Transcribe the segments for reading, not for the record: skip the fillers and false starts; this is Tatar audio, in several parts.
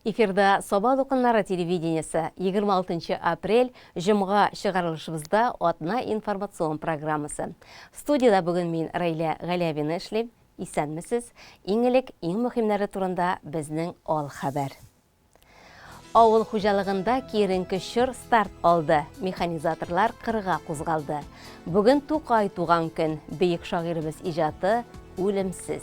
Эфирда Саба дулкыннары телевидениесе 26 апрель җомга чыгарылышыбызда атна информацион программасы. Студиядә бүген мин Рәйлә Галәвина эшлим. Исәнмесез. Иң элек иң мөһимнәре турында безнең ал хәбәр. Авыл хуҗалыгында киеренке чор старт алды, механизаторлар кырга кузгалды. Бүген Тукай туган көн, бөек шагыйребез иҗаты үлемсез.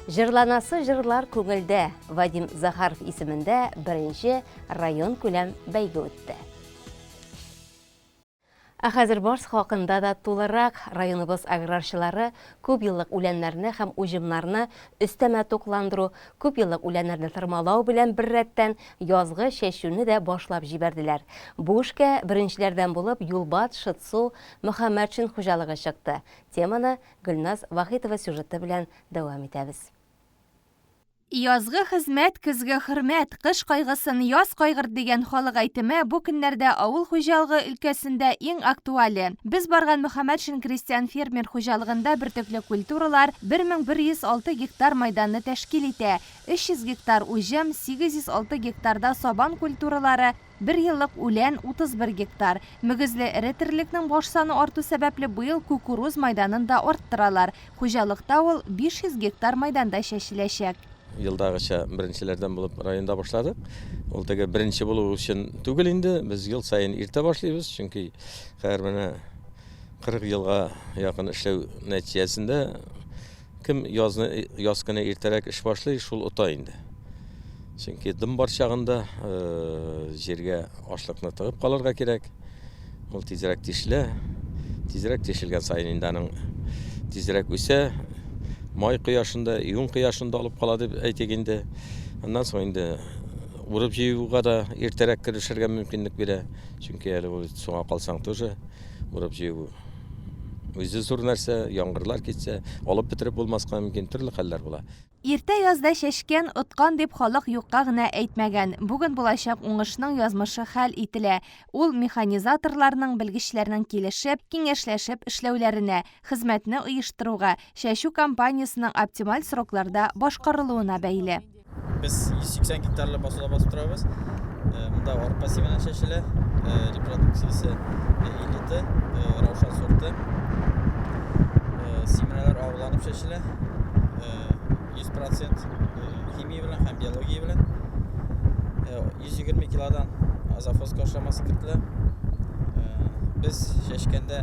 Җырланасы җырлар күңелдә, Вадим Захаров исемендә беренче район күләм бәйге үтте. Ә хәзер барс хакында да тулырак. Районыбыз аграрчылары күпьеллык үләннәрне һәм уҗымнарны өстәмә тукландыру, күпьеллык үләннәрне тырмалау белән беррәттән язгы чәчүне дә башлап җибәрделәр. Бу эшкә беренчеләрдән булып Юлбат, Шытсу, Мөхәммәтшин хуҗалыгы чыкты. Теманы Гөлназ Вахитова сюжеты белән дәвам итәбез. Язгы хезмәт, көзге хөрмәт, кыш кайгысын яз кайгырт дигән халык әйтеме бу көннәрдә авыл хуҗалыгы өлкәсендә иң актуале. Без барган Мөхәммәтшин крестьян-фермер хуҗалыгында бөртекле культуралар 1106 гектар майданны тәшкил итә, 300 гектар уҗым, 806 гектарда сабан культуралары, бер еллык үлән, 31 гектар. Мөгезле эре терлекнең баш саны арту сәбәпле быел кукуруз майданын да арттыралар. Хуҗалыкта ул 500 гектар майданда чәчеләчәк. Елдагыча беренчеләрдән булып районда башладык. Ул теге беренче булу өчен түгел инде, без ел саен иртә башлыйбыз, чөнки хәзер менә 40 елга якын эшләү нәтиҗәсендә Кем язны, яз көне иртәрәк эш башлый, шул ота инде. Чөнки дым бар чагында җиргә ашлыкны тыгып калырга кирәк. Ул тизрәк тишелә. Тизрәк тишелгән саен инде аның тизрәк үсә. Май кояшында, июнь кояшында алып кала дип әйтик инде. Аннан соң инде урып җыюга да иртәрәк керешергә мөмкинлек бирә. Чөнки әле ул соңа калсаң тоже урып җыю Үзе зур нәрсә, яңгырлар китсә, алып бетереп булмаска мөмкин, төрле хәлләр була. Иртә язда чәчкән, откан дип халык юкка гына әйтмәгән. Бүген булачак уңышның язмышы хәл ителә. Ул механизаторларның, белгечләрнең килешеп, киңәшләшеп эшләүләренә, хезмәтне оештыруга, чәчү кампаниясенең оптималь срокларда башкарылуына бәйле. Без 180 гектарлы басуда басып торабыз. Э, монда арпа семена чәчелә, э, репродукциясе э, элита, раушан сорты. Семеналар агуланып чәчелә. 100% химия белән һәм биология белән. 120 килодан азофоска ашламасы кертелә. Без чәчкәндә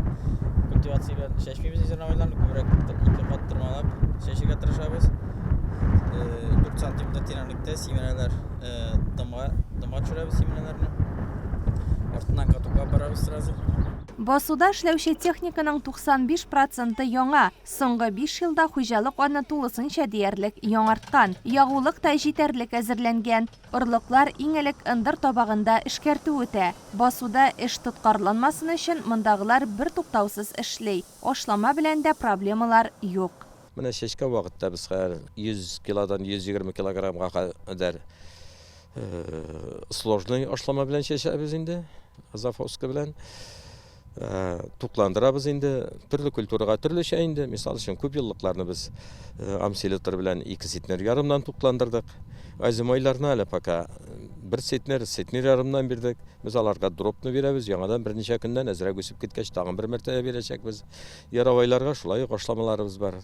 культивация белән чәчмибез зерновойларны, күбрәк ике кат тырмалап чәчергә тырышабыз. 4 сантиметр тирәнлектә семенәләр дымга, дымга төшерәбез семенәләрне. Артыннан катокка барабыз сразу. Басуда эшләүче техниканың 95 проценты яңа. Соңгы биш елда хуҗалык аны тулысынча диярлек яңарткан. Ягулык та җитәрлек әзерләнгән. Орлыклар иң элек ындыр табагында эшкәртү үтә. Басуда эш тоткарланмасын өчен мондагылар бертуктаусыз эшли. Ашлама белән дә проблемалар юк. Менә чәчкән вакытта без хәзер 100 килодан 120 килограммга кадәр сложный ашлама белән чәчәбез инде, азофоска белән. Тукландырабыз инде, төрле культурага төрлечә инде. Мисал өчен, күп еллыкларны без амселитр белән 2 центнер ярымнан тукландырдык. Озимойларны әле пока 1 центнер, центнер ярымнан бирдек. Без аларга дробны бирәбез, яңадан берничә көннән әзрәк үсеп киткәч, тагын бер мәртәбә бирәчәкбез. Яровойларга шулай ук ашламаларыбыз бар.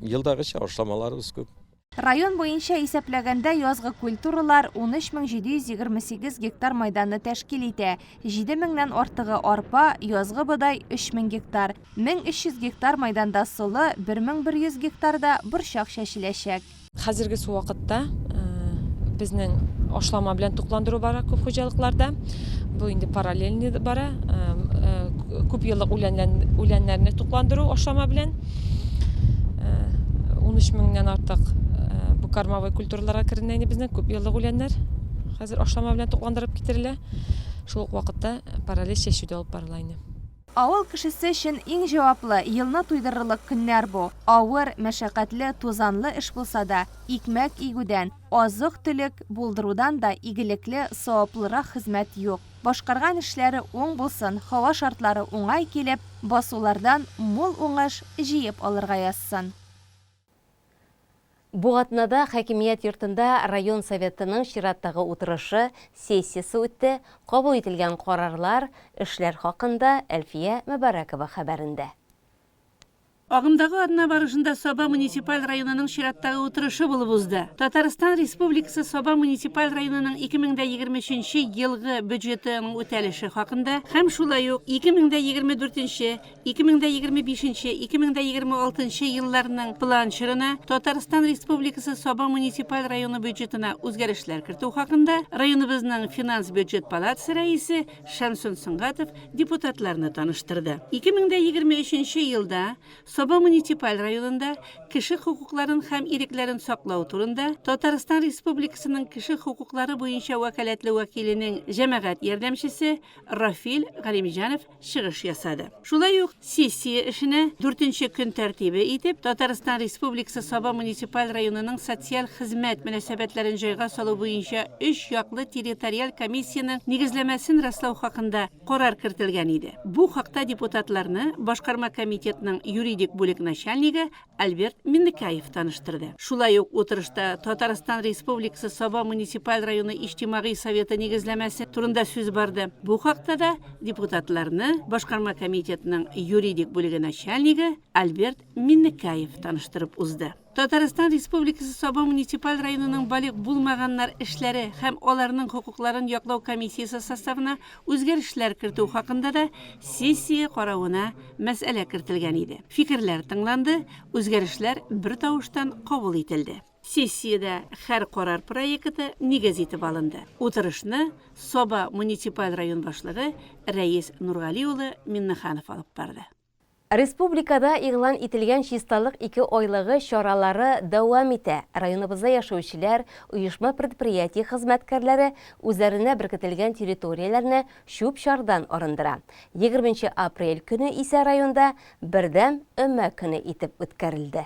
Елдагыча ашламаларыбыз күп. Район буенча исәпләгәндә, язгы культуралар 13728 гектар майданны тәшкил итә. 7 меңнән артыгы арпа, язгы бодай, 3000 гектар. 1300 гектар майданда солы, 1100 гектарда борчак чәчеләчәк. Хәзерге вакытта безнең ашлама белән тукландыру бара күп хуҗалыкларда. Бу инде параллельный бара. Күп еллык үләннәрне тукландыру ашлама белән. 13 меңнән артык бу кормовой культураларга керенә инде безнең күп еллык үләннәр. Хәзер ашлама белән тукландырып китерелә. Шул ук вакытта параллель чәчү дә алып барыла инде. Авыл кешесе өчен иң җаваплы, елны туйдырырлык көннәр бу. Авыр, мәшәкатьле, тузанлы эш булса да, икмәк игүдән, азык-төлек булдырудан да игелекле, саваплырак хезмәт юк. Башкарган эшләре уң булсын, һава шартлары уңай килеп, басулардан мул уңыш җыеп алырга язсын. Бу атнада хакимият йортында район Советының чираттагы утырышы, сессиясе үтте, кабул ителгән карарлар, эшләр хакында Әлфия Мөбарәкова хәбәрендә. Агымдагы атна барышында Саба муниципаль районының чираттагы утырышы булып узды. Татарстан Республикасы Саба муниципаль районының 2023 нче елгы бюджетының үтәлеше хакында һәм шулай ук 2024 нче, 2025 нче, 2026 нчы елларның план чорына Татарстан Республикасы Саба муниципаль районы бюджетына үзгәрешләр кертү хакында районыбызның финанс-бюджет палатасы рәисе Шәмсун Сөнгатов депутатларны таныштырды. 2023 нче елда Саба муниципаль районында кеше хокукларын һәм ирекләрен саклау турында Татарстан Республикасының кеше хокуклары буенча вәкаләтле вәкиленең җәмәгать ярдәмчесе Рафил Галимҗанов чыгыш ясады. Шулай ук сессия эшенә дүртенче көн тәртибе итеп Татарстан Республикасы Саба муниципаль районының социаль хезмәт мөнәсәбәтләрен җайга салу буенча өч яклы территориаль комиссиянең нигезләмәсен раслау хакында карар кертелгән иде. Бу хакта депутатларны башкарма комитетның юридик бүлек начальнигы Альберт Миннекаев таныштырды. Шулай ук утырышта Татарстан Республикасы Саба муниципаль районы Иҗтимагый советы нигезләмәсе турында сүз барды. Бу хакта да депутатларны башкарма комитетның юридик бүлеге начальнигы Альберт Миннекаев таныштырып узды. Татарстан Республикасы Саба муниципаль районының балигъ булмаганнар эшләре һәм аларның хокукларын яклау комиссиясе составына үзгәрешләр кертү хакында да сессия каравына мәсьәлә кертелгән иде. Фикерләр тыңланды, үзгәрешләр бертавыштан кабул ителде. Сессиядә һәр карар проекты нигез итеп алынды. Утырышны Саба муниципаль район башлыгы Рәис Нургали улы Миннеханов алып барды. Республикада игълан ителгән чисталык икеайлыгы чаралары дәвам итә. Районыбызда яшәүчеләр, оешма-предприятие хезмәткәрләре үзләренә беркетелгән территорияләрне чүп-чардан арындыра. Егерменче апрель көне исә районда бердәм өмә көне итеп үткәрелде.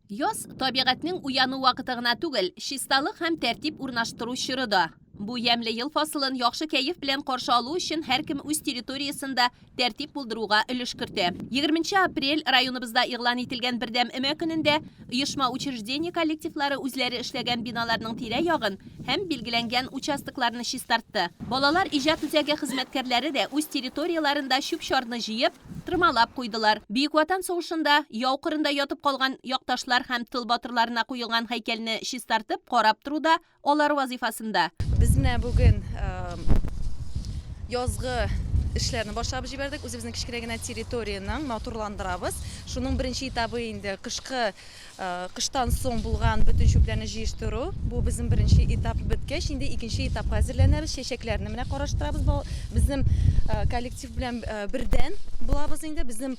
Яз, табигатьнең уяну вакыты гына түгел, чисталык һәм тәртип урнаштыру чоры да. Бу ямьле ел фасылын яхшы кәеф белән каршы алу өчен һәркем үз территориясендә тәртип булдыруга өлеш кертә. Егерменче апрель, районыбызда игълан ителгән бердәм өмә көнендә оешма-учреждение коллективлары үзләре эшләгән биналарның тирә-ягын һәм билгеләнгән участокларны чистартты. Балалар иҗат үзәге хезмәткәрләре дә үз территорияләрендә чүп-чарны җыеп, Тырмалап куйдылар. Бөек Ватан сугышында яу кырында ятып калган якташлар һәм тыл батырларына куелган һәйкәлне чистартып, карап тору да алар вазыйфасында. Без менә бүген язгы эшләрне башлап җибәрдек. Үзебезнең кечкенә генә территориянең матурландырабыз. Шуның беренче этабы инде кышкы Кыштан соң булган бөтен чүпләрне җыештыру. Бу безнең беренче этап беткәч, инде икенче этапка әзерләнәбез. Чәчәкләрне менә караштырабыз. Безнең коллектив белән бердән булабыз инде. Безнең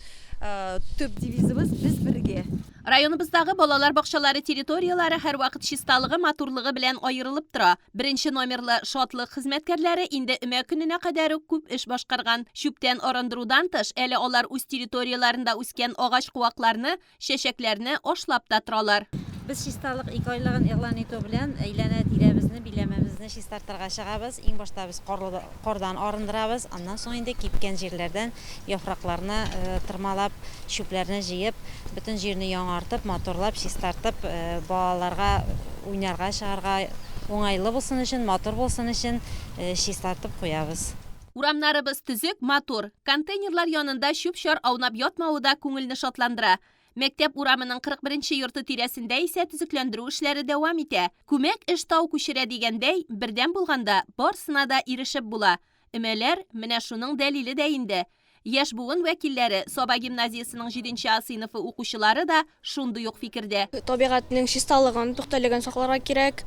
төп девизыбыз без бергә. Районыбыздагы балалар бакчалары территорияләре һәрвакыт чисталыгы, матурлыгы белән аерылып тора. Беренче номерлы Шатлык хезмәткәрләре инде өмә көненә кадәр үк күп эш башкарган. Чүптән арындырудан тыш, әле алар үз территорияләрендә үскән агач-куакларны Чәчәкләрне ашлап та торалар. Без чисталык икеайлыгын игълан итү белән әйләнә-тирәбезне, биләмәбезне чистартырга чыгабыз. Иң башта без карлы, кардан арындырабыз, аннан соң инде кипкән җирләрдән яфракларны тырмалап, чүпләрне җыеп, бөтен җирне яңартып, матурлап, чистартып, балаларга уйнарга чыгарга уңайлы булсын өчен, матур булсын өчен чистартып куябыз. Урамнарыбыз төзек, матур. Контейнерлар янында чүп-чар аунап ятмавы да күңелне шатландыра. Мәктәп урамының 41 нче йорты тирәсендә исә төзекләндерү эшләре дәвам итә. Күмәк эш тау күчерә дигәндәй, бердәм булганда, барсына да ирешеп була. Өмәләр, менә шуның дәлиле дә инде. Яшь буын вәкилләре, Саба гимназиясенең җиденче А сыйныфы укучылары да шундый ук фикердә. Табигатьнең чисталыгын, пөхтәлеген сакларга кирәк.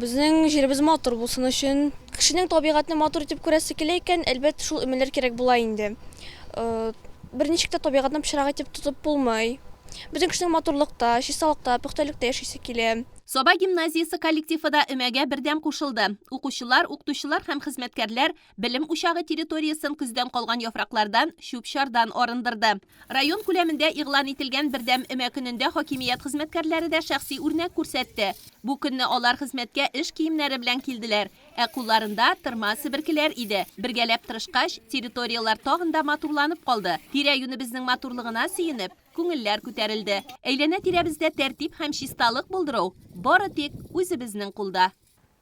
Безнең җиребез матур булсын өчен. Кешенең табигатьне матур итеп күрәсе килә икән, әлбәттә, шул өмәләр кирәк була инде. Берничек тә табигатьне пычрак итеп тотып булмый. Бөтен кешенең матурлыкта, чисталыкта, пөхтәлектә яшисе килә. Саба гимназиясе коллективы да өмәгә бердәм кушылды. Укучылар, укытучылар һәм хезмәткәрләр Белем учагы территориясен көздән калган яфраклардан, чүп-чардан арындырды. Район күләмендә игълан ителгән бердәм өмә көнендә хакимият хезмәткәрләре дә шәхси үрнәк күрсәтте. Бу көнне алар хезмәткә эш киемнәре белән килделәр, ә кулларында тырма-себеркеләр иде. Бергәләп тырышкач, территорияләр тагын да матурланып калды. Тирә-юнебезнең матурлыгына сөенеп. күңелләр күтәрелде. Әйләнә-тирәбездә тәртип һәм чисталык булдыру бары тик үзебезнең кулда.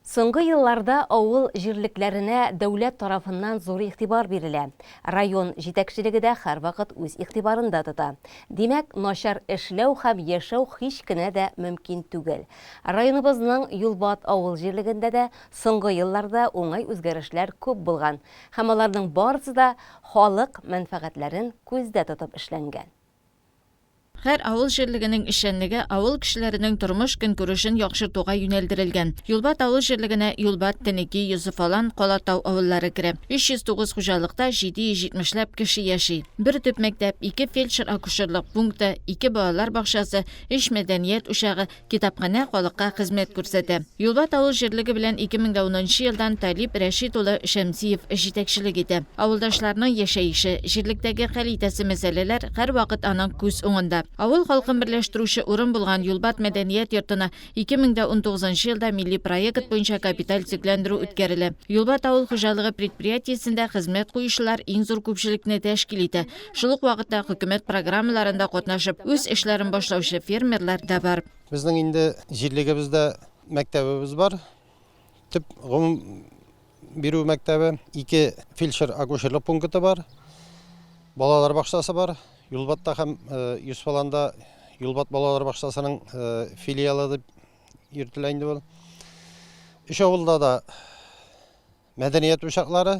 Соңгы елларда авыл җирлекләренә дәүләт тарафыннан зур игътибар бирелә. Район җитәкчелеге дә һәрвакыт үз игътибарында тота. Димәк, начар эшләү һәм яшәү һич кенә дә мөмкин түгел. Районыбызның Юлбат авыл җирлегендә дә соңгы елларда уңай үзгәрешләр күп булган һәм аларның барысы да халык мәнфәгатьләрен күздә тотып эшләнгән. Һәр авыл җирлегенең эшчәнлеге авыл кешеләренең тормыш-көнкүрешен яхшыртуга юнәлдерелгән. Юлбат авыл җирлегенә Юлбат, Тенеки, Йосыфалан, Калатау авыллары керә. 309 хуҗалыкта 770 ләп кеше яши. Бер төп мәктәп, ике фельдшер-акушерлык пункты, ике балалар бакчасы, өч мәдәният учагы, Китапханә халыкка хезмәт күрсәтә. Юлбат авыл җирлеге белән 2010 нчы елдан Талип Рәшит улы Шәмсиев җитәкчелек итә. Авылдашларның яшәеше, җирлектәге хәл итәсе мәсьәләләр һәрвакыт аның күз уңында. Авыл халкын берләштерүче урын булган Юлбат мәдәният йортына 2019 нчы елда милли проект буенча капиталь төзекләндерү үткәрелә. Юлбат авыл хуҗалыгы предприятиесендә хезмәт куючылар иң зур күпчелекне тәшкил итә. Шул ук вакытта хөкүмәт программаларында катнашып, үз эшләрен башлаучы фермерлар да бар. Безнең инде җирлегебездә мәктәбебез бар. Төп гомум бирү мәктәбе, ике фельдшер-акушерлык пункты бар, балалар бакчасы бар. Юлбатта һәм Йосыфаланда Юлбат балалар бакчасының филиалы дип йөртелә инде ул. Өч авылда да мәдәният учаклары,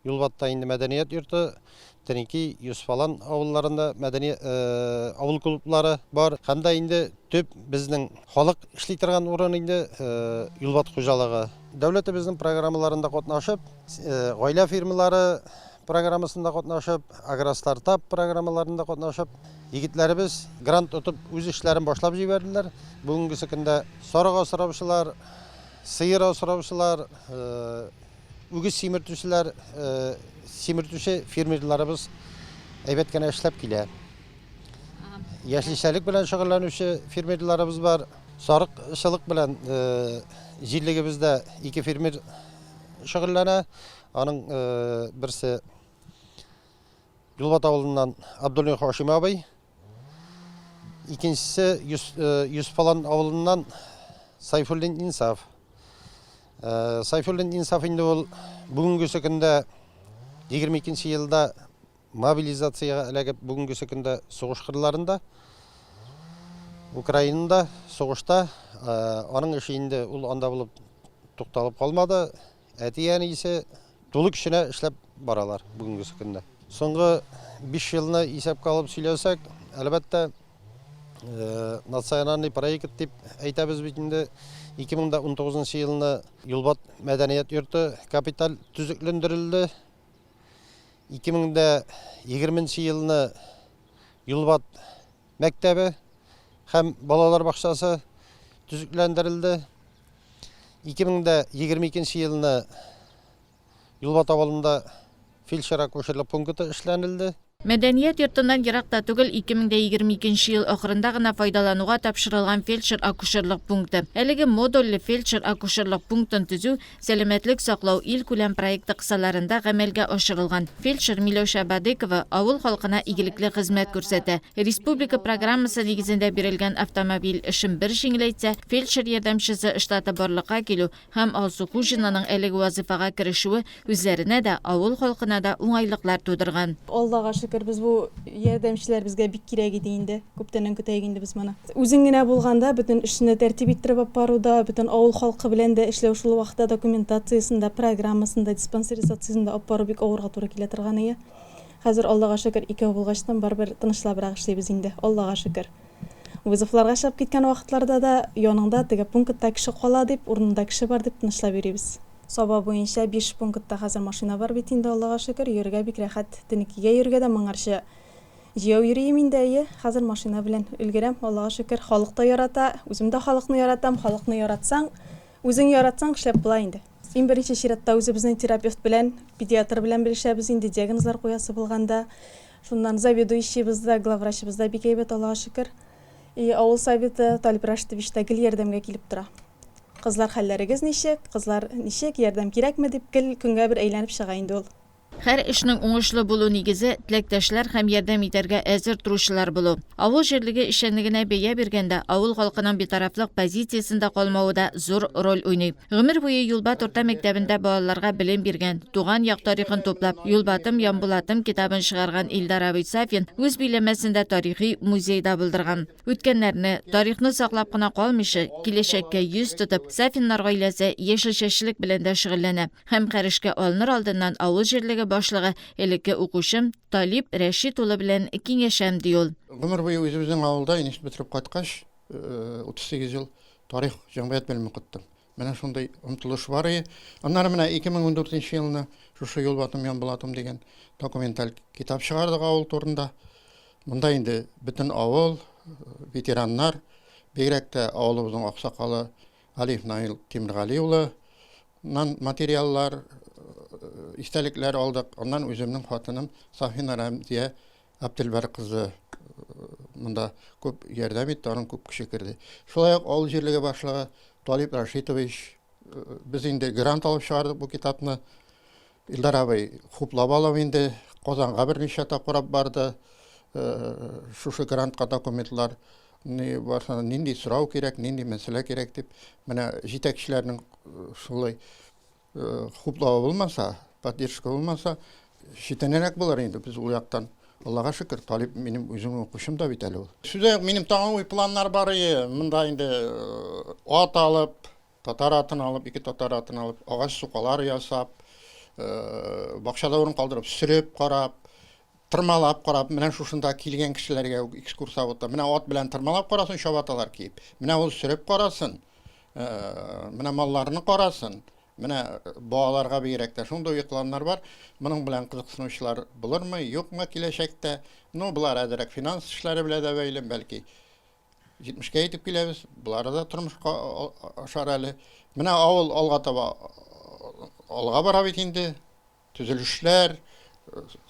Юлбатта инде мәдәният йорты, Теники, Йосыфалан авылларында мәдәни авыл клублары бар. Һәм дә инде төп безнең халык эшли торган урын инде Юлбат хуҗалыгы. Дәүләтебезнең программаларында катнашып, гаилә фирмалары программасында катнашып, агростартап программаларында катнашып, егетләребез грант отып үз эшләрен башлап җибәрделәр. Бүгенгесе көндә сарык асраучылар, сыер асраучылар, Үгез симертүчеләр, симертүче фермерларыбыз әйбәт кенә эшләп килә. Яшелчәлек белән шөгыльләнүче фермерларыбыз бар. Сарыкчылык белән җирлегебездә ике фермер шөгыльләнә. Аның берсе Юлбат авылыннан Абдуллин Хашим абый, Икенчесе Йосыфалан авылыннан Сайфуллин Инсаф. Сайфуллин Инсаф инде ул бүгенгесе көндә 22 елда мобилизациягә эләгеп, бүгенгесе көндә сугыш кырларында, Украинада сугышта. Аның эше инде ул анда булып тукталып калмады. Әти-әнисе тулы көченә эшләп баралар бүгенгесе көндә. Соңгы 5 елны исәпкә алып сөйләсәк, әлбәттә, национальный проект дип әйтәбез бит инде. 2019 елны Юлбат мәдәният йорты капиталь төзекләндерелде. 2020 елны Юлбат мәктәбе һәм балалар бакчасы төзекләндерелде. 2022 елны Юлбат авылында фельдшер-акушерлык пункты эшләнелде. Мәдәният йортыннан ерак та түгел 2022 ел ахырында гына файдалануга тапшырылган фельдшер-акушерлык пункты. Әлеге модульле фельдшер-акушерлык пунктын төзү Сәламәтлек саклау илкүләм проекты кысаларында гамәлгә ашырылган. Фельдшер Миләүшә Бадыйкова авыл халкына игелекле хезмәт күрсәтә. Республика программасы нигезендә бирелгән автомобиль эшен бер җиңеләйтсә, фельдшер ярдәмчесе штаты барлыкка килү һәм Алсу Хуҗинаның әлеге вазыйфага керешүе үзләренә дә, авыл халкына да уңайлыклар тудырган. Аллага шөкер, без бу ярдәмчеләр безгә бик кирәк иде инде. Күптәннән көтә идек инде без моны. Үзең генә булганда, бөтен эшне тәртип иттереп алып бару да, бөтен авыл халкы белән дә эшләү, шул вакытта документациясен дә, программасын да, диспансеризациясен дә алып бару бик авырга туры килә торган ие. Хәзер, Аллага шөкер, икәү булгачтан барыбер тынычлабрак эшлибез инде, Аллага шөкер. Вызовларга чыгып киткән вакытларда да яныңда теге пунктта кеше кала дип, урынында кеше бар дип тынычлап йөрибез. Саба буенча биш пунктта хәзер машина бар бит инде, Аллага шөкер, йөрергә бик рәхәт. Тенекигә йөрергә дә моңарчы җәяү йөри идем инде, әйе, хәзер машина белән өлгерәм, Аллага шөкер. Халык та ярата, үзем дә халыкны яратам, халыкны яратсаң, Үзең яратсаң, эшләп була инде. Иң беренче чиратта үзебезнең терапевт белән, педиатр белән белешәбез инде, диагнозлар куясы булганда. Шуннан заведующиебыз да, главврачыбыз да бик әйбәт, Аллага шөкер. И авыл советы, Талип Рашитович та гел ярдәмгә килеп тора. Кызлар, хәлләрегез ничек, кызлар ничек, ярдәм кирәкме дип гел көнгә бер әйләнеп чыга инде ул. Һәр эшнең уңышлы булу нигезе, теләктәшләр һәм ярдәм итәргә әзер торучылар булу. Авыл җирлеге эшчәнлегенә бәя биргәндә, авыл халкының битарафлык позициясендә калмавы да зур роль уйный. Гомер буе Юлбат урта мәктәбендә балаларга белем биргән, туган як тарихын туплап, Юлбатым, Ямбулатым китабын чыгарган Илдар абый Сафин үз биләмәсендә тарихи музей да булдырган. Үткәннәрне, тарихны саклап кына калмыйча, киләчәккә йөз тотып, Сафиннар гаиләсе яшелчәчелек белән дә шөгыльләнә. Һәм хәрешкә алыныр алдыннан авыл җирлеге башлыгы, элекке укучым Талип Рәшит улы белән киңәшәм, ди ул. Гомер буе үзебезнең авылда институт бетереп кайткач, 38 ел тарих, җәмгыять белеме укыттым. Менә шундый омтылыш бар иде. Аннары менә 2014 нче елны шушы Юлбатым, Янбулатым дигән документаль китап чыгардык авыл турында. Монда инде бөтен авыл, ветераннар, бигрәк тә авылыбызның аксакалы Галиев Наил Тимергали улы нан материаллар, истәлекләр алдык. Аннан үземнең хатыным Сафина Рәмзия Әптелбәр кызы монда күп ярдәм итте, аның күп көче керде. Шулай ук авыл җирлеге башлыгы Талип Рашитович, без инде грант алып чыгардык бу китапны. Илдар абый хуплап алып инде Казанга берничә тапкыр барды. Шушы грантка документлар ни барса, нинди сорау кирәк, нинди мәсьәлә кирәк дип, менә җитәкчеләрнең шулай хуплавы булмаса, поддержка булмаса, читенрәк булыр инде без ул яктан. Аллага шөкер, Талип минем үземнең укучым да бит әле ул. Сүз юк, минем тагын уй планнар бар ие. Монда инде ат алып, татар атын алып, ике татар атын алып, агач сукалар ясап, бакчада урын калдырып, сөреп карап, тырмалап карап, менә шушында килгән кешеләргә үк экскурсоводта, менә ат белән тырмалап карасын, чабаталар киеп, менә ул сөреп карасын, менә малларны карасын, менә балаларга бигрәк тә шундый планнар бар. Моның белән кызыксынучылар булырмы, юкмы киләчәктә? Ну, болар әзрәк финанс эшләре белән дә бәйле, бәлки 70-кә җитеп киләбез, болары да тормышка ашар әле. Менә авыл алга таба алга бара бит инде. Төзелешләр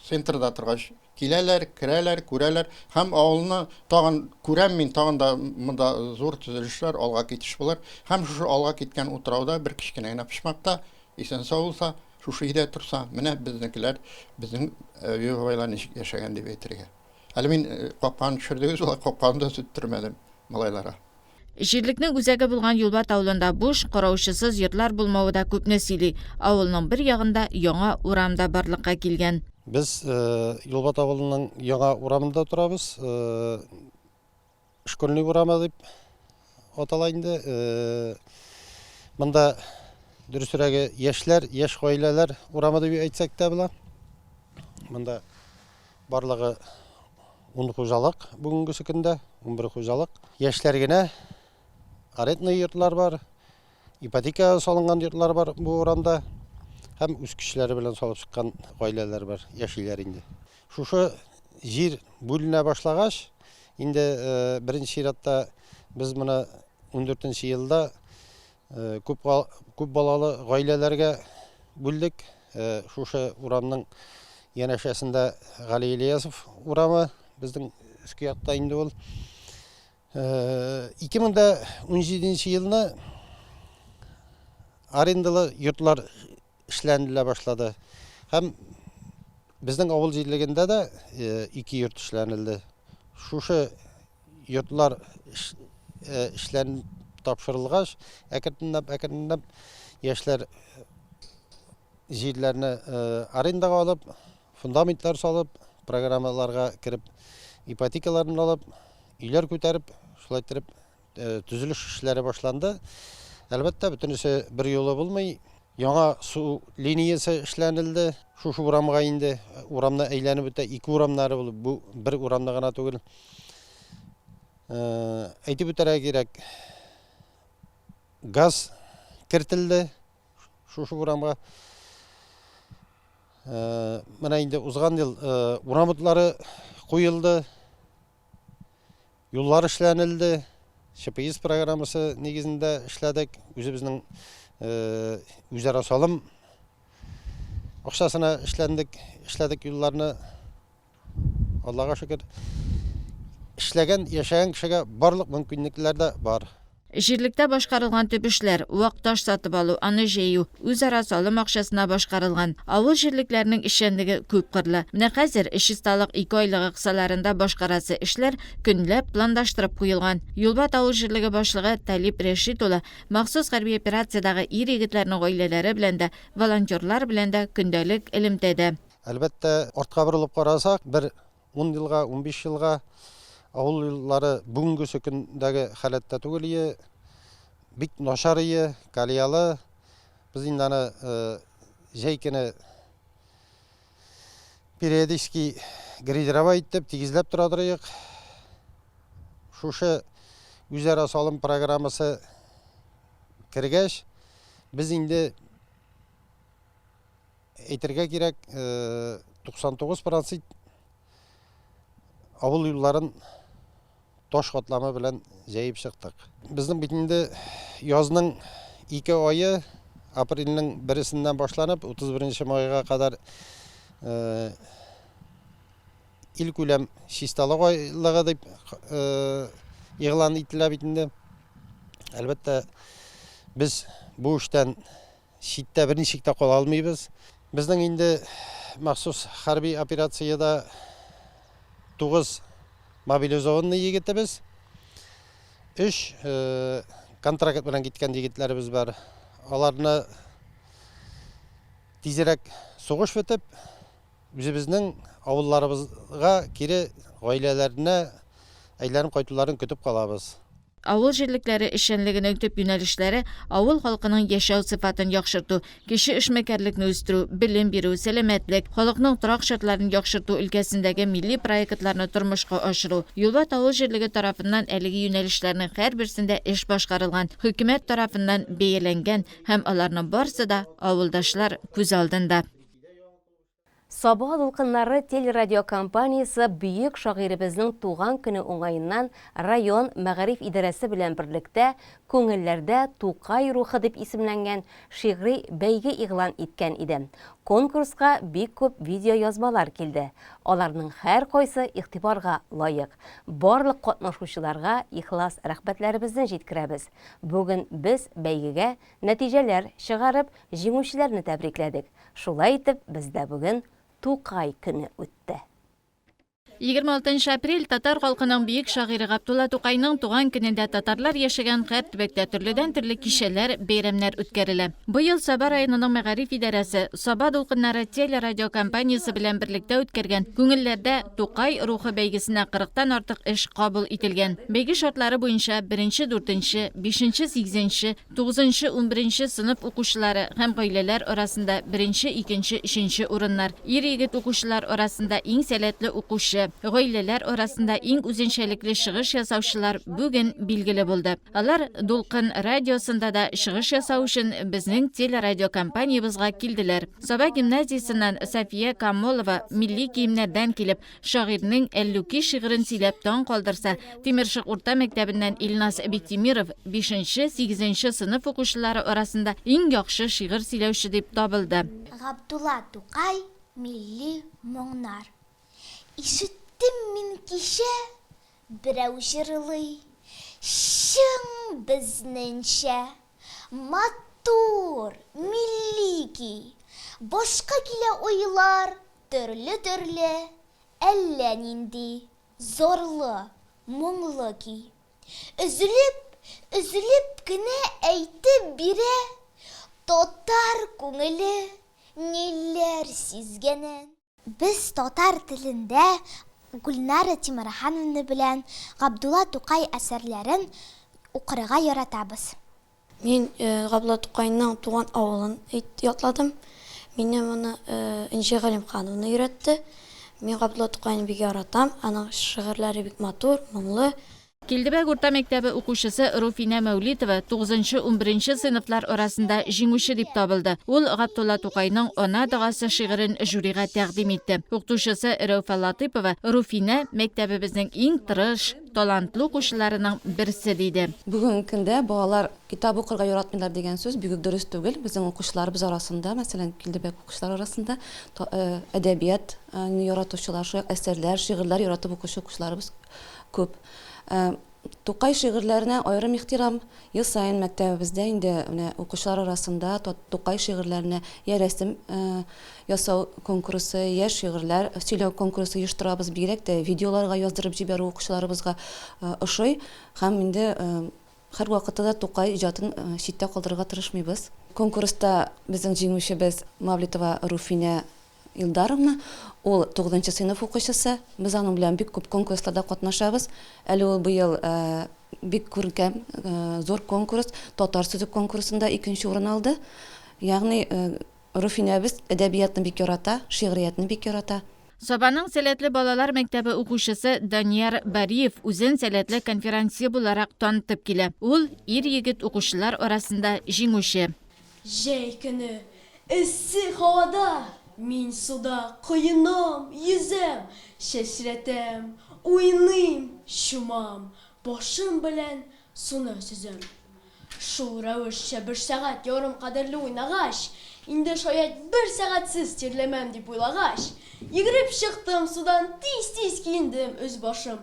центрда торгач киләләр, керәләр, күрәләр һәм авылны тагын күрәм мин, тагын да монда зур төзелешләр, алга китеш булыр. Һәм шушы алга киткән утрауда бер кечкенә генә почмакта исән-сау булса, шушы өйдә торса, менә безнекеләр, безнең әби бабайлар ничек яшәгән дип әйтергә. Әле мин капканы төшердегез, алай капканы да сүттермәдем малайларга. Җирлекнең үзәге булган Юлбат авылында буш, караучысыз йортлар булмавы да күпне сөйли. Авылның бер ягында яңа урам да барлыкка килгән. Без Юлбат авылының яңа урамында торабыз. Школьный урамы дип атала инде. Монда дөресрәге яшьләр, яшь гаиләләр урамы дип әйтсәк тә була. Монда барлыгы 10 хуҗалык бүгенгесе көндә, 11 хуҗалык. Яшьләр генә арендный йортлар бар, ипотека салынган йортлар бар бу урамда һәм үз көчләре белән салып чыккан гаиләләр бар, яшиләр инде. Шушы җир бүленә башлагач, инде беренче чиратта без моны 14 елда күп күп балалы гаиләләргә бүлдек. Шушы урамның янәшәсендә Гали Ильясов урамы, безнең өске якта инде ул. 2017 елны арендалы йортлар эшләнелә башлады. Һәм безнең авыл җирлегендә дә ике йорт эшләнелде. Шушы йортлар эшләнеп тапшырылгач, әкренләп-әкренләп яшьләр җирләрне арендага алып, фундаментлар салып, программаларга кереп, ипотекаларын алып, өйләр күтәреп, шулай иттереп төзелеш эшләре башланды. Әлбәттә, бөтенесе бер юлы булмый. Яңа су линиясе эшләнелде. Шушы урамга инде, урамны әйләнеп үтә, ике урамнары булып, бу бер урамны гына түгел. Әйтеп үтәргә кирәк, газ кертелде шушы урамга. Менә инде узган ел урам утлары куелды. Юллар эшләнелде. ЧПИС программасы нигезендә эшләдек. Үзебезнең үзара салым акчасына эшләндек, эшләдек юлларны. Аллага шөкер, эшләгән, яшәгән кешегә барлык мөмкинлекләр дә бар. Җирлектә башкарылган төп эшләр, вак таш сатып алу, аны җәю, үзара салым акчасына башкарылган. Авыл җирлекләренең эшчәнлеге күпкырлы. Менә хәзер чисталык икеайлыгы кысаларында башкарасы эшләр көнләп планлаштырып куелган. Юлбат авыл җирлеге башлыгы Талип Рәшит улы махсус хәрби операциядәге ир-егетләрнең гаиләләре белән дә, волонтерлар белән дә көндәлек элемтәдә. Әлбәттә, артка борылып карасак, бер ун елга, 15 елга авыл юллары бүгенгесе көндәге халәттә түгел ие, бик начар ие, колеялы. Без инде аны җәй көне периодически грейдеровать итеп, тигезләп тора торыйк. Шушы үзара салым программасы кергәч, без инде әйтергә кирәк, 99 процент авыл юлларын таш катламы белән җәеп чыктык. Безнең бит инде язның ике ае, апрельнең бересеннән башланып, 31 майга кадәр илкүләм чисталык айлыгы дип игълан ителә бит инде. Әлбәттә, без бу эштән читтә берничек тә кала алмыйбыз. Безнең инде махсус хәрби операциядә 9 мобилизованный егетебез, 3 контракт белән киткән егетләребез бар. Аларны тизрәк сугыш бетеп, үзебезнең авылларыбызга кире гаиләләренә әйләнеп кайтуларын көтеп калабыз. Авыл җирлекләре эшчәнлегенең төп юнәлешләре, авыл халкының яшәү сыйфатын яхшырту, кече эшмәкәрлекне үстерү, белем бирү, сәламәтлек, халыкның торак шартларын яхшырту өлкәсендәге милли проектларны тормышка ашыру. Юлбат авыл җирлеге тарафыннан әлеге юнәлешләрнең һәрберсендә эш башкарылган, хөкүмәт тарафыннан бәяләнгән һәм аларның барысы да авылдашлар күз алдында. Саба дулкыннары телерадиокомпаниясе бөек шагыйребезнең туган көне уңаеннан район мәгариф идарәсе белән берлектә Күңелләрдә Тукай рухы дип исемләнгән шигъри бәйге игълан иткән иде. Конкурска бик күп видеоязмалар килде. Аларның һәркайсы игътибарга лаек. Барлык катнашучыларга ихлас рәхмәтләребезне җиткерәбез. Бүген без бәйгегә нәтиҗәләр чыгарып, җиңүчеләрне тәбрикләдек. Шулай итеп, бездә бүген Тукай көне үтте. 26 нчы апрель татар халкының бөек шагыйре Габдулла Тукайның туган көнендә татарлар яшәгән һәр төбәктә төрледән-төрле кичәләр, бәйрәмнәр үткәрелә. Быел Саба районының мәгариф идарәсе Саба дулкыннары телерадиокомпаниясе белән берлектә үткәргән Күңелләрдә Тукай рухы бәйгесенә кырыктан артык эш кабул ителгән. Бәйге шартлары буенча беренче, дүртенче, бишенче, сигезенче, Тугызынчы, унберенче сыйныф укучылары һәм гаиләләр арасында беренче, икенче, өченче урыннар, ир-егет укучылар арасында иң сәләтле укучы, гаиләләр арасында иң үзенчәлекле чыгыш ясаучылар бүген билгеле булды. Алар Дулкын радиосында да чыгыш ясау өчен безнең телерадиокомпаниябезгә килделәр. Саба гимназиясеннән София Камолова милли киемнәрдән килеп, Шагыйрьнең Әллүки шигырен сөйләп таң калдырса, Тимершык урта мәктәбеннән Илназ Биктимиров бишенче, сигезенче сыйныф укучылары арасында иң яхшы шигырь сөйләүче дип табылды. Габдулла Тукай Милли моңнар. Ишеттем мин кичә, берәү җырлый, Чын безнеңчә, матур, милли көй. Башка килә уйлар, Төрле-төрле, әллә нинди зарлы, моңлы көй. Өзелеп, өзелеп кенә әйтеп бирә татар күңеле ниләр сизгәнен. Без татар телендә Гөлнара Тимерхановна белән Габдулла Тукай әсәрләрен укырга яратабыз. Мин Габдулла Тукайның туган авылын ятладым. Мине моны Энҗе Галимхановна өйрәтте. Мин Габдулла Тукайны бик яратам. Аның шигырьләре бик матур, моңлы. Килдебәк урта мәктәбе укучысы Руфинә Мәүлитова тугызынчы-унберенче сыйныфлар арасында җиңүче дип табылды. Ул Габдулла Тукайның Ана догасы шигырен жюрига тәкъдим итте. Укытучысы Рәүфә Латыйпова Руфинә, мәктәбебезнең иң тырыш, талантлы укучыларының берсе, диде. Бүгенге көндә балалар китап укырга яратмыйлар дигән сүз бик үк дөрес түгел. Безнең укучыларыбыз арасында, мәсәлән, Килдебәк укучылары арасында әдәбият яратучылар, шулай ук әсәрләр, шигырьләр яратып укучы укучыларыбыз күп. Тукай шигырьләренә аерым ихтирам. Ел саен мәктәбебездә инде менә укучылар арасында Тукай шигырьләренә я рәсем ясау конкурсы, я шигырьләр сөйләү конкурсы оештырабыз. Бигрәк тә видеоларга яздырып җибәрү укучыларыбызга ошый. Һәм инде һәрвакытта да Тукай иҗатын читтә калдырырга тырышмыйбыз. Конкурста безнең җиңүчебез Мавлитова Руфинә Илдаровна, ул тугызынчы сыйныф укучысы. Без аның белән бик күп конкурсларда катнашабыз. Әле ул быел бик күркәм, зур конкурс, Татар сүзе конкурсында икенче урын алды. Ягъни Руфинәбез әдәбиятны бик ярата, шигъриятне бик ярата. Сабаның сәләтле балалар мәктәбе укучысы Данияр Бариев үзен сәләтле конферансье буларак танытып килә. Ул, ир-егет укучылар арасында җиңүче. Җәй көне эссе һавада мин суда коенам, йөзәм, чәчрәтәм, уйныйм, чумам, башым белән суны сөзәм. Шул рәвешчә бер сәгать ярым кадәрле уйнагач, инде шаять бер сәгатьсез тирләмәм дип уйлагач, йөгереп чыктым судан, тиз-тиз киендем өс-башым.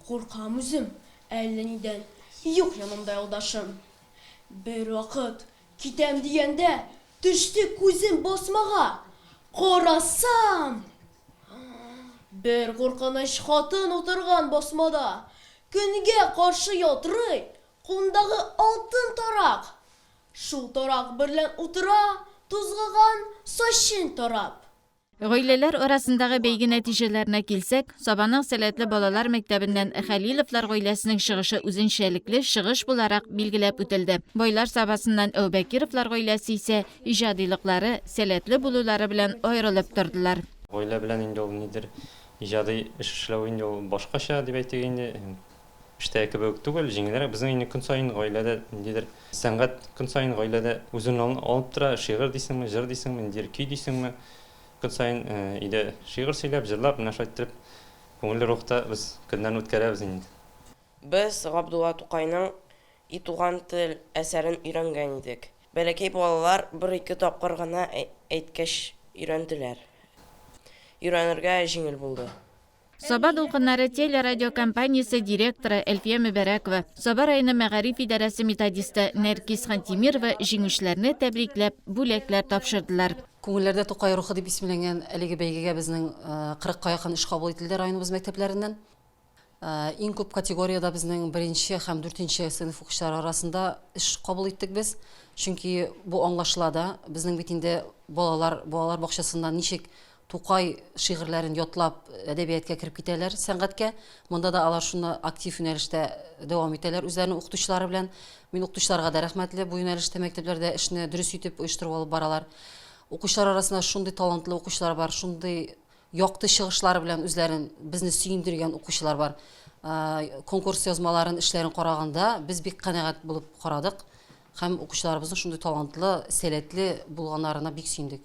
Куркам үзем әллә нидән, юк янымда юлдашым. Бервакыт, китәм дигәндә, төште күзем басмага. Карасам, бер куркыныч хатын утырган басмада, көнгә каршы ялтырый кулындагы алтын тарак. Шул тарак берлән утыра, тузгыган сачен тарап. Гаиләләр арасындагы бәйге нәтиҗәләренә килсәк, Сабаның сәләтле балалар мәктәбеннән Хәлиловлар гаиләсенең чыгышы үзенчәлекле чыгыш буларак билгеләп үтелде. Байлар Сабасыннан Әүбәкировлар гаиләсе исә иҗадилыклары, сәләтле булулары белән аерылып тордылар. Гаилә белән инде ул нидер иҗади эш эшләү инде ул башкача дип әйтик инде. Эштәге кебек үк түгел, җиңелрәк. Безнең инде көн саен гаиләдә ниндидер сәнгать көн саен гаиләдә үз урынын алып тора. Шигырь дисеңме, җыр дисеңме, ниндидер көй дисеңме. Көн саен өйдә шигырь сөйләп, җырлап, менә шулай иттереп күңелле рухта без көннәрне үткәрәбез инде. Без Габдулла Тукайның И туган тел әсәрен өйрәнгән идек. Бәләкәй балалар бер-ике тапкыр гына әйткәч өйрәнделәр. Өйрәнергә җиңел булды. Саба дулкыннары телерадиокомпаниясе директоры Әлфия Мөбәрәкова, Саба районы мәгариф идарәсе методисты Нәркиз Хантимирова җиңүчеләрне тәбрикләп, бүләкләр тапшырдылар. Күңелләрдә Тукай рухы дип исемләнгән әлеге бәйгегә безнең кырыкка якын эш кабул ителде районыбыз мәктәпләреннән. Иң күп категориядә безнең беренче һәм дүртенче сыйныф укучылары арасында эш кабул иттек без. Чөнки бу аңлашыла да, безнең бит инде балалар балалар бакчасында ничек Тукай шигырьләрен ятлап әдәбиятка кереп китәләр, сәнгатькә. Монда да алар шуны актив юнәлештә дәвам итәләр үзләренең укытучылары белән. Мин укытучыларга да рәхмәтле, бу юнәлештә мәктәпләрдә эшне дөрес итеп оештырып алып баралар. Укучылар арасында шундый талантлы укучылар бар, шундый якты чыгышлары белән үзләрен безне сөендергән укучылар бар. Конкурс язмаларын, эшләрен караганда без бик канәгать булып карадык һәм укучыларыбызның шундый талантлы, сәләтле булганнарына бик сөендек.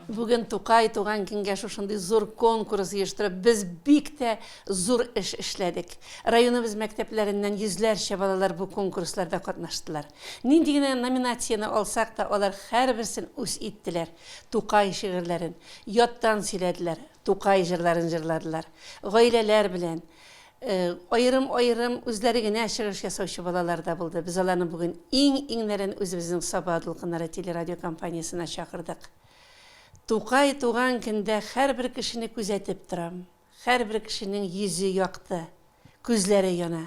Бүген Тукай туган көнгә шушындый зур конкурс оештырып, без бик тә зур эш эшләдек. Районыбыз мәктәпләреннән йөзләрчә балалар бу конкурсларда катнаштылар. Нинди генә номинацияне алсак та, алар һәрберсен үз иттеләр. Тукай шигырьләрен яттан сөйләделәр, Тукай җырларын җырладылар. Гаиләләр белән, аерым-аерым үзләре генә чыгыш ясаучы балалар да булды. Без аларны бүген иң-иңнәрен үзебезнең Саба дулкыннары телерадиокомпаниясенә чакырдык. Тукай туган көндә һәрбер кешене күзәтеп торам. Һәрбер кешенең йөзе якты, күзләре яна.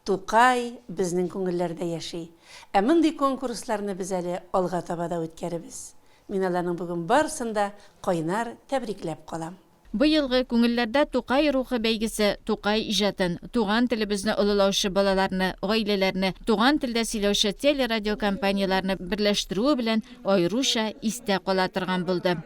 Тукай безнең күңелләрдә яши. Ә мондый конкурсларны без әле алга таба да үткәребез. Мин аларның бүген барысын да кайнар тәбрикләп калам. Быелгы Күңелләрдә Тукай рухы бәйгесе Тукай иҗатын, туган телебезне олылаучы балаларны, гаиләләрне, туган телдә сөйләүче телерадиокомпанияләрне берләштерүе белән аеруча истә кала торган булды.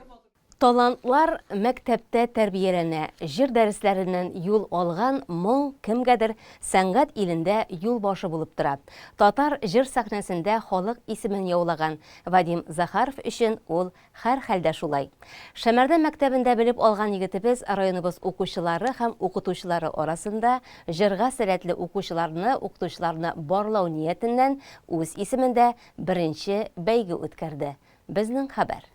Талантлар мәктәптә тәрбияләнә, җыр дәресләреннән юл алган моң кемгәдер сәнгать илендә юл башы булып тора. Татар җыр сәхнәсендә халык исемен яулаган Вадим Захаров өчен ул һәрхәлдә шулай. Шәмәрдән мәктәбендә белеп алган егетебез районыбыз укучылары һәм укытучылары арасында җырга сәләтле укучыларны, укытучыларны барлау ниятеннән үз исемендә беренче бәйге үткәрде. Безнең хәбәр.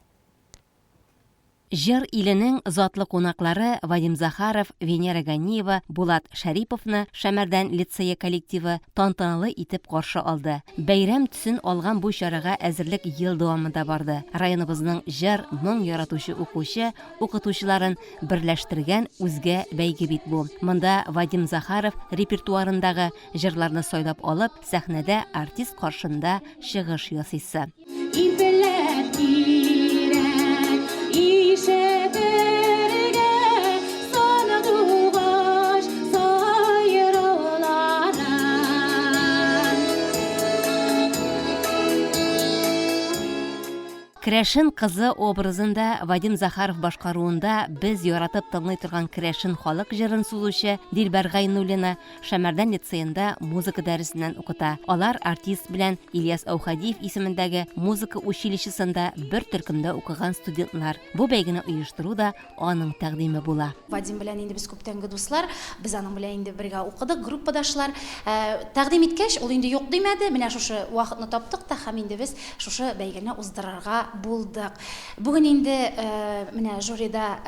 Җыр иленең затлы кунаклары Вадим Захаров, Венера Ганиева, Булат Шәриповны Шәмәрдән лицее коллективы тантаналы итеп каршы алды. Бәйрәм төсен алган бу чарага әзерлек ел дәвамында барды. Районыбызның җыр, моң яратучы укучы, укытучыларын берләштергән үзгә бәйге бит бу. Монда Вадим Захаров репертуарындагы җырларны сайлап алып, сәхнәдә артист каршында чыгыш ясыйсы. Ипләп кирәк ишетергә сандугач сайрауларын. Керәшен кызы образында Вадим Захаров башкаруында без яратып тыңлый торган керәшен халык җырын сузучы Дилбәр Гайнуллина Шәмәрдән лицеенда музыка дәресеннән укыта. Алар артист белән Ильяс Әүхәдиев исемендәге музыка училищесында бер төркемдә укыган студентлар. Бу бәйгене оештыру да аның тәкъдиме була. Вадим белән инде без күптәнге дуслар, без аның белән инде бергә укыдык, группадашлар. Тәкъдим иткәч, ул инде юк димәде, менә шушы вакытны таптык та һәм инде без шушы бәйгене уздырырга булдык. Бүген инде менә жюрида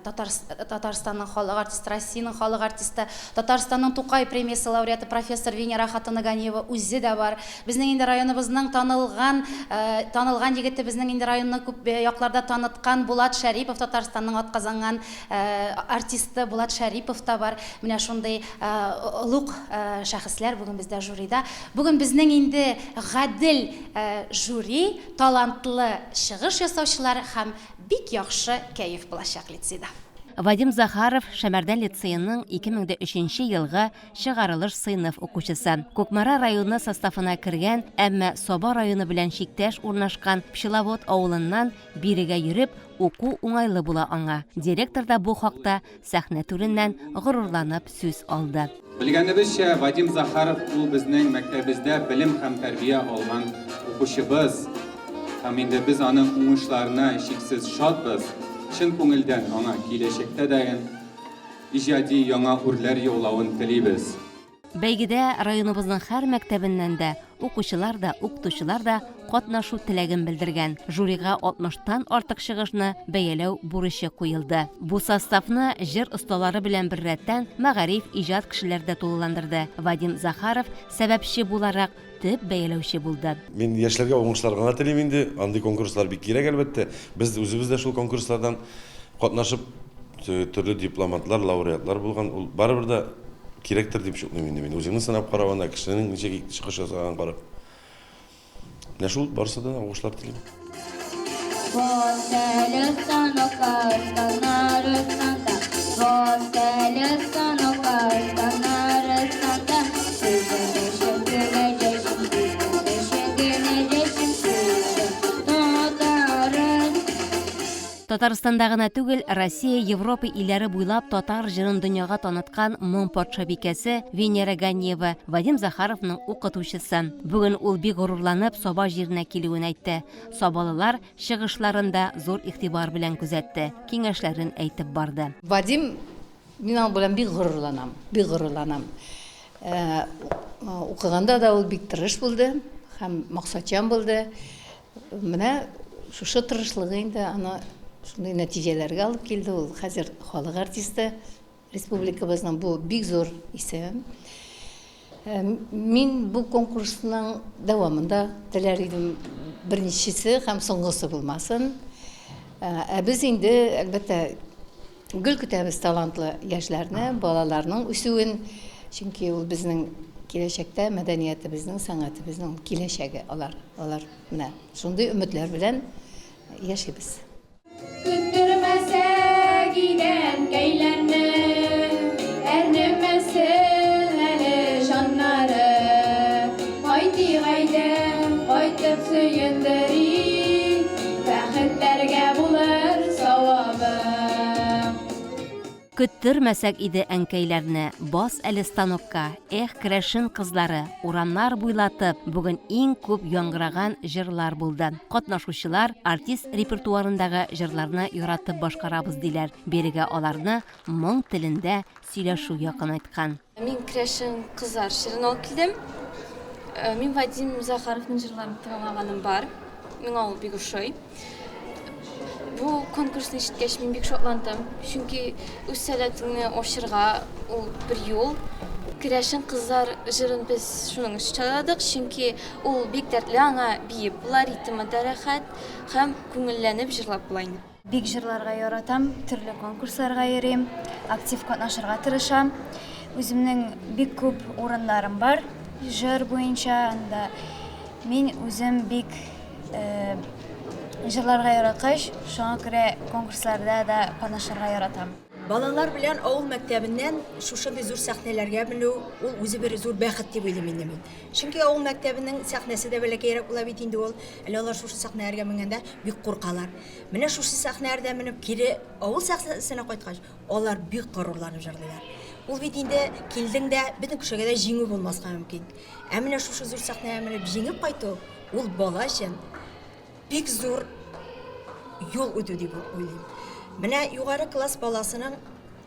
Татар Татарстанның халык артисты, Россиянең халык артисты, Татарстанның Тукай премиясе лауреаты профессор Венера хатыны Ганиева үзе дә бар. Безнең инде районыбызның танылган танылган егете, безнең инде районны күп якларда таныткан Булат Шәрипов, Татарстанның атказанган артисты Булат Шәрипов та бар. Менә шундый олуг шәхесләр бүген бездә жюрида. Бүген безнең инде гадел жюри Талантлы чыгыш ясаучылар һәм бик яхшы кәеф булачак лицейда. Вадим Захаров, Шәмәрдән лицееның 2003 нче елгы чыгарылыш сыйныф укучысы. Кукмара районы составына кергән, әмма Саба районы белән чиктәш урнашкан Пчеловод авылыннан бирегә йөреп уку уңайлы була аңа. Директор да бу хакта сәхнә түреннән горурланып сүз алды. Белгәнебезчә, Вадим Захаров ул безнең мәктәбездә белем һәм тәрбия алган укучыбыз. Һәм инде без аның уңышларына чиксез шатбыз, чын күңелдән аңа киләчәктә дә иҗади яңа үрләр яулавын телибез. Бәйгедә районыбызның һәр мәктәбеннән дә укучылар да, укытучылар да катнашу теләген белдергән. Жюрига 60 тан артык чыгышны бәяләү бурычы куелды. Бу составны җыр осталары белән беррәттән мәгариф, иҗат кешеләре дә тулыландырды. Вадим Захаров сәбәпче буларак төп бәяләүче булды. Мин яшьләргә уңышлар гына телим инде. Андый конкурслар бик кирәк, әлбәттә. Без үзебез дә шул конкурслардан катнашып, төрле дипломантлар, лауреатлар булган. Ул барыбер дә кирәктер дип чуклыйм инде мин. Үзеңне сынап карау анда, кешенең ничек чыгыш ясаганын карап. Менә шул, барысы да уңышлар телим. Татарстанда гына түгел, Россия, Европа илләре буйлап татар җырын дөньяга таныткан моң патшабикәсе Венера Ганиева, Вадим Захаровның укытучысы. Бүген ул бик горурланып Саба җиренә килүен әйтте. Сабалылар чыгышларын да зур игътибар белән күзәтте, киңәшләрен әйтеп барды. Вадим, мин аның белән бик горурланам, бик горурланам. Укыганда да ул бик тырыш булды һәм максатчан булды. Менә шушы тырышлыгы инде аны шундый нәтиҗәләргә алып килде. Ул хәзер халык артисты республикабызның, бу бик зур исем. Мин бу конкурсның дәвамында теләр идем, беренчесе һәм соңгысы булмасын. Ә без инде, әлбәттә, Гел көтәбез талантлы яшьләрне, балаларның үсүен, чөнки ул безнең киләчәктә мәдәниятебезнең, сәнгатебезнең киләчәге алар. Алар менә шундый өметләр белән яшибез. Көттермәсәк иде әнкәйләрне, Әрнемәсен әле җаннары. Кайтыйк әйдә, кайтып сөендерик, Бәхетләргә булыр савабы. Көттермәсәк иде әнкәйләрне, Бас әле станокка, Эх, керәшен кызлары, Урамнар буйлатып, бүген иң күп яңгыраган җырлар булды. Катнашучылар артист репертуарындагы җырларны яратып башкарабыз, диләр. Бирегә аларны моң телендә сөйләшү якынайткан. Мин керәшен кызлар җырын алып килдем. Мин Вадим Захаровның җырларын тыңлаганым бар. Миңа ул бик ошый. Бу конкурсны ишеткәч, мин бик шатландым, чөнки үз сәләтеңне ачырга ул бер юл. Керәшен кызлар җырын без шуның өчен сайладык, чөнки ул бик дәртле, аңа биеп була, ритмы да рәхәт һәм күңелләнеп җырлап була инде. Бик җырларга яратам, төрле конкурсларга йөрим, актив катнашырга тырышам. Үземнең бик күп урыннарым бар җыр буенча, анда мин үзем бик җырларга яраткач, шуңа күрә конкурсларда да катнашырга яратам. Балалар белән авыл мәктәбеннән шушындый зур сәхнәләргә менү, ул үзе бер зур бәхет дип уйлыйм инде мин. Чөнки авыл мәктәбенең сәхнәсе дә бәләкәйрәк була бит инде ул. Әле алар шушы сәхнәләргә менгәндә бик куркалар. Менә шушы сәхнәләрдә менеп кире авыл сәхнәсенә кайткач, алар бик горурланып җырлыйлар. Ул бит инде килдең дә, бөтен кешегә дә җиңү булмаска мөмкин. Ә менә шушы зур сәхнәгә менеп җиңеп кайту, ул бала өчен бик зур юл үтү дип уйлыйм. Менә югары класс баласының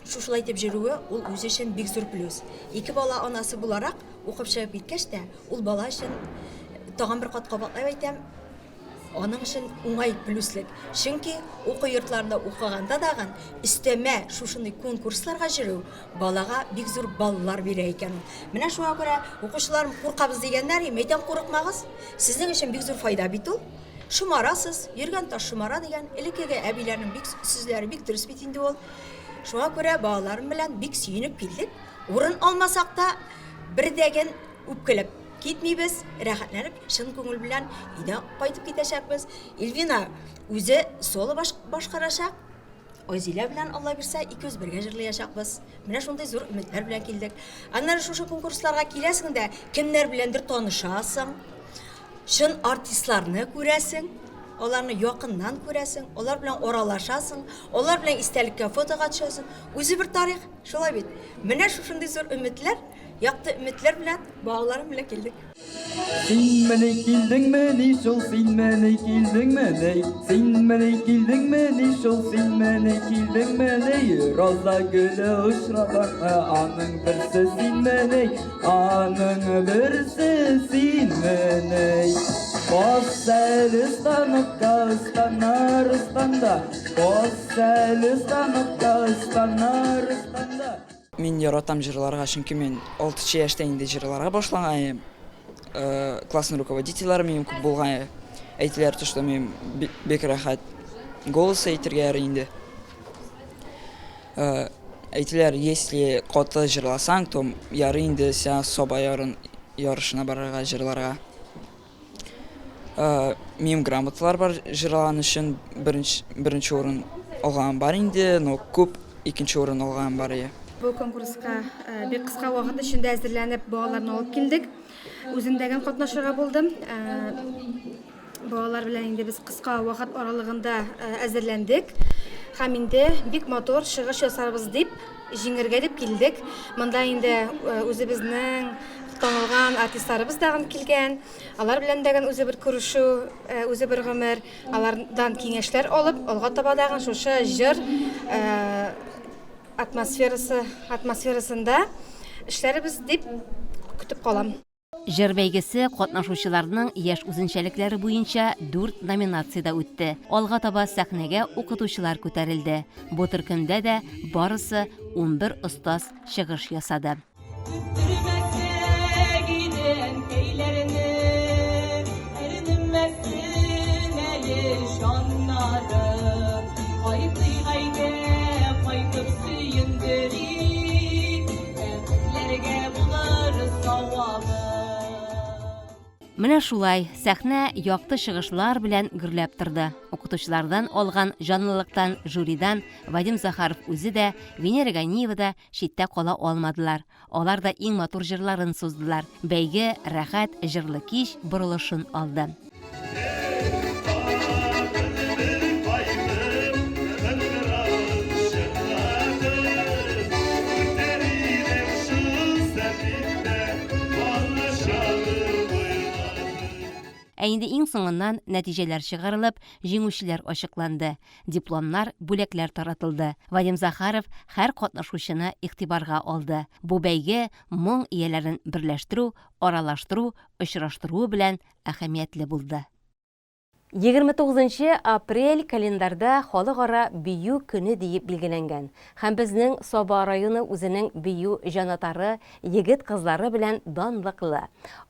шушылай итеп җөрүе, ул үзе өчен бик зур плюс. Ике бала анасы буларак, укып чыгып киткәч тә, ул бала өчен тагын бер кат кабатлап әйтәм, Аның өчен уңай плюслек. Чөнки уку йортларында укыганда дагын өстәмә шушындый конкурсларга җөрү балага бик зур баллар бирә икән ул. Менә шуңа күрә укучыларым куркабыз дигәннәр, мәйтәм курыкмагыз. Сезнең өчен бик зур файда бит ул. Шомарасыз, йөргән таш шомара дигән элеккеге әбиләрнең бик сүзләре бик дөрес бит инде ул. Шуңа күрә балаларым белән бик сөенеп килдек. Урын алмасак та, бердәген үпкәләп Китмибез, рәхәтләнеп, чын күңел белән өйдә кайтып китәчәкбез. Ильвина үзе соло башкарачак. Айзилә белән, Алла бирсә, икебез бергә җырлаячакбыз. Менә шундый зур өметләр белән килдек. Аннары шушы конкурсларга киләсең дә, кемнәр беләндер танышасың, чын артистларны күрәсең, аларны якыннан күрәсең, алар белән аралашасың, алар белән истәлеккә фотога төшәсең. Үзе бер тарих, шулай бит. Менә шушындый зур өметләр. Якты өметләр белән, балаларым белән килдек. Синмени килдеңмени шул, синмени килдеңмени? Синмени килдеңмени шул, синмени килдеңмени? Роза гөле очраганмы, аның берсе синмени? Аның берсе синмени? Бас әле станокка, станнар ыстанда, Бас әле станокка, станнар ыстанда. Мин яратам җырларга, чөнки мин алтынчы яшьтә инде җырларга башлаган идем. Классный руководительләр минем күп булган. Әйтәләр, то, что мин бик рәхәт голос әйтергә ярый инде. Әйтәләр, если каты җырласаң, то ярый инде сиңа Саба ярын ярышына барырга җырларга. Минем грамоталар бар җырлаган өчен беренче, беренче урын алганым бар инде, но күп икенче урын алганым бар ие. Бу конкурска бик кыска вакыт эчендә әзерләнеп балаларны алып килдек. Үзем дә катнашырга булдым. Балалар белән инде без кыска вакыт аралыгында әзерләндек. Һәм инде бик матур чыгыш ясарбыз дип, җиңергә дип килдек. Монда инде үзебезнең танылган артистларыбыз тагын килгән. Алар белән дәген үзе бер күрешү, үзе бер гомер. Алардан киңәшләр алып, алга таба дагын шушы җыр атмосферасы, атмосферасында эшләрбез дип көтеп калам. Җыр бәйгесе катнашучыларның яшь үзенчәлекләре буенча дүрт номинациядә үтте. Алга таба сәхнәгә укытучылар күтәрелде. Бу төркемдә дә барысы 11 остаз чыгыш ясады. Менә шулай, сәхнә якты чыгышлар белән гөрләп торды. Укытучылардан алган җанлылыктан жюридан Вадим Захаров үзе дә, Венера Ганиева да читтә кала алмадылар. Алар да иң матур җырларын суздылар. Бәйге рәхәт җырлы кич борылышын алды. Ә инде иң соңыннан нәтиҗәләр чыгарылып, җиңүчеләр ачыкланды. Дипломнар, бүләкләр таратылды. Вадим Захаров һәр катнашучыны игътибарга алды. Бу бәйге моң ияләрен берләштерү, аралаштыру, очраштыруы белән әһәмиятле булды. 29 нчы апрель календарьда Халыкара бию көне диеп билгеләнгән. Һәм безнең Саба районы үзенең бию җанатары егет-кызлары белән данлыклы.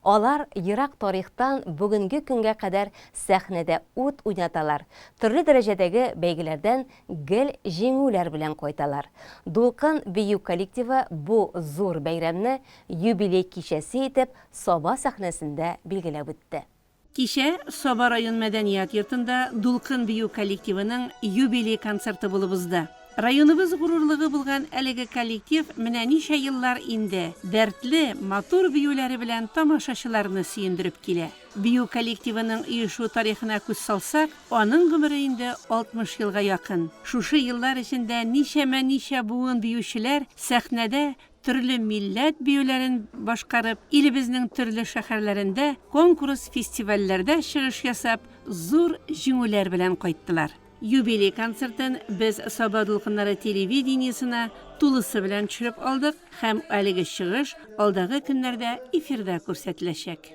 Алар ерак тарихтан бүгенге көнгә кадәр сәхнәдә ут уйнаталар, төрле дәрәҗәдәге бәйгеләрдән гел җиңүләр белән кайталар. Дулкын бию коллективы бу зур бәйрәмне юбилей кичәсе итеп Саба сәхнәсендә билгеләп үтте. Кичә Саба район мәдәният йортында Дулкын бию коллективының юбилей концерты булып узды. Районыбыз горурлыгы булган әлеге коллектив менә ничә еллар инде дәртле, матур биюләре белән тамашачыларны сөендереп килә. Бию коллективының оешу тарихына күз салсак, аның гомере инде 60 елга якын. Шушы еллар эчендә ничәмә-ничә буын биючеләр сәхнәдә төрле милләт биюләрен башкарып, илебезнең төрле шәһәрләрендә конкурс-фестивальләрдә чыгыш ясап, зур җиңүләр белән кайттылар. Юбилей концертын без Саба дулкыннары телевидениесенә тулысы белән төшереп алдык һәм әлеге чыгыш алдагы көннәрдә эфирда күрсәтеләчәк.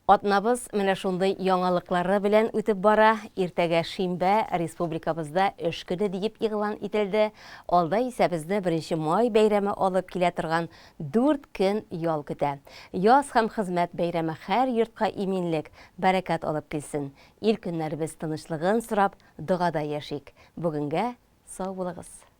Атнабыз менә шундый яңалыклары белән үтеп бара. Иртәгә шимбә, республикабызда эш көне диеп игълан ителде. Алда исә безне Беренче май бәйрәме алып килә торган дүрт көн ял көтә. Яз һәм хезмәт бәйрәме һәр йортка иминлек, бәрәкәт алып килсен. Ил-көннәребез тынычлыгын сорап, догада яшик. Бүгенгә сау булыгыз!